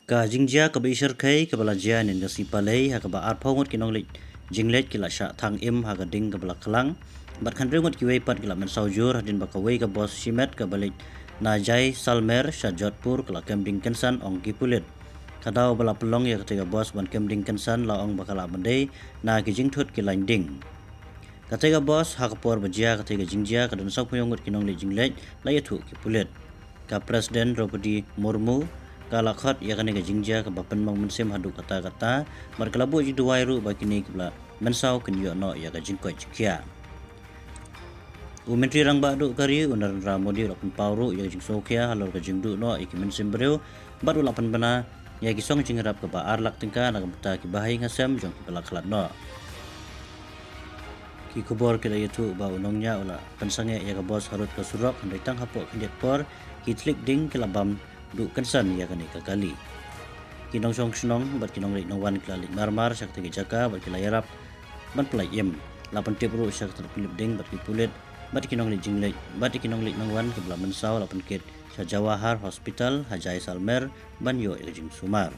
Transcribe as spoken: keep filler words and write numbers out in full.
Ka jingjia kaba ishyrkhei kaba la jia hynnin ka sngi Palei, ha kaba arphew ngut ki nongleit jingleit ki la shah thang im ha ka ding kaba la khlang, bad khathynriew ngut kiwei pat ki la mynsaw jur hadien ba kawei ka bos shimet kaba leit na Jaisalmer sha Jodhpur ka la kem ding kynsan, ong ki pulit. Ka daw ba la pynlong ïa katei ka bos ban kem ding kynsan la ong ba ka la ban dei na ki jingthut ki lain ding. Katei ka bos, ha ka por ba jia katei ka jingjia, ka don sawphew ngut ki nongleit jingleit, la ïathuh ki pulit. Ka President Droupadi Murmu ka la khot ïa kane ka jingjia kaba pynmong mynsiem haduh katta katta, bad ka la buh jingduwai ruh ba kine kiba la mynsaw kin ïoh noh ïa ka jingkoit jingkhiah. U Myntri Rangbah Duh ka ri, u Narendra Modi, u la pynpaw ruh ïa ka jingsngewkhia halor ka jingduh noh ïa ki mynsiem briew, bad u la pynbna ïa ki song jingïarap kaba ar lak tyngka na ka bynta ki bahaïing hasem jong kiba la khlad noh. Ki khubor ki la ïathuh ba u nongñiah u la pynsangeh ïa ka bos harud ka surok, hynrei tang hapoh khyndiat por ki thylliej ding ki la bam duh kynsan ïa kane ka kali. Ki nongshong shnong bad ki nongleit nongwan ki la leit marmar sha katei ka jaka bad ki la ïarap ban pyllait im. La pyntip ruh sha ka tnat pynlip ding bad ki pulit, bad ki nongleit jingleit, bad ki nongleit nongwan kiba la mynsaw la pynkit sha Jawahar Hospital ha Jaisalmer ban ïoh ïa ka jingsumar.